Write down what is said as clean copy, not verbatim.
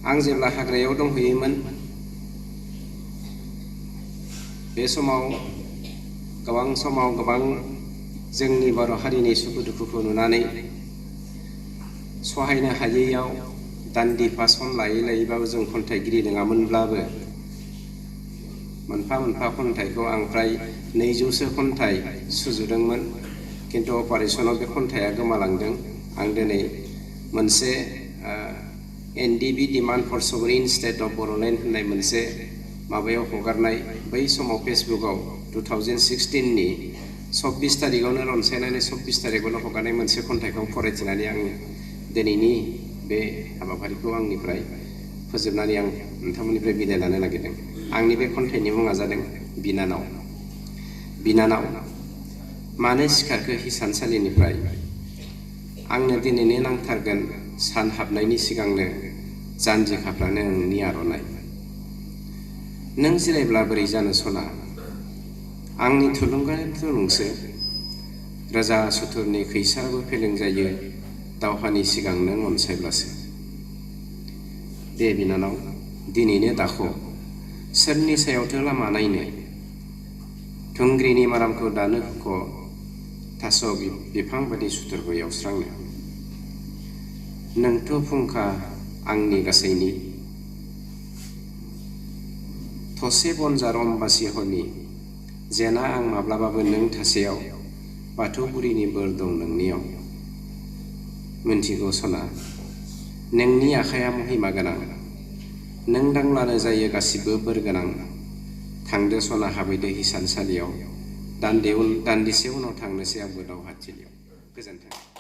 आं जेब्ला हाग्रायाव दंहैयोमोन बे समाव गोबां जोंनि बर' हारिनि सुखु दुखुखौ नुनानै सहायनो हायैयाव दान्दिफा सम लायैबाबो जों खन्थाइगिरि नङामोनब्लाबो मोनफा मोनफा खन्थाइखौ आं फ्राय 200सो खन्थाइ सुजुदोंमोन। किन्तु अपारेशनाव बे खन्थाइया गोमालांदों। आं दिनै मोनसे NDB demand for sovereign state of Boroland होननाय मोनसे माबायाव हगारनाय बै समाव फेसबुकआव 2016 नि 24 तारिखआवनो रनसायनानै 24 तारिखआवनो हगारनाय मोनसे खन्थाइखौ फरायथिनानै आं दिनैनि बे हाबाफारिखौ आंनिफ्राय फोजोबनानै आं नोंथांमोननिफ्राय बिदाय लानो नागिरदों। आंनि बे खन्थाइनि मुङा जादों बिनानाव। बिनानाव मानो सिखारखो हिसानसालिनिफ्राय आंनो दिनैनो नांथारगोन सान हाबनायनि सिगांनो जानजि खाफ्रानो नोंनि आर'नाइ। नों जिरायब्ला बोरै जानो सना आंनि थुलुंगायाथ' नोंसो रोजा सुथुरनि खैसाराबो फेलें जायो दावहानि सिगां नों अनसायब्लासो। दे बिनानाव दिनैनो दाख' सोरनि सायावथो लामा नायनो थुंग्रिनि मारामखौ दानो हुख' थास' बिफां बादि सुथुरखौ एवस्रांनो। नोंथ' फुंखा आंनि गासैनि थसे बनजार अम्बासि हरनि जेना आं माब्लाबाबो नों थासेयाव बाथौ बुरिनि बोर दं नोंनियाव। मिन्थिगौ सना नोंनि आखाइया महिमा गोनां नों दांब्लानो जायो गासिबो बोर गोनां। थांदो सना हाबैदो हिसानसालियाव दान्दिसे उनाव थांनोसै आंबो दावहाथिलियाव। गोजोन्थों।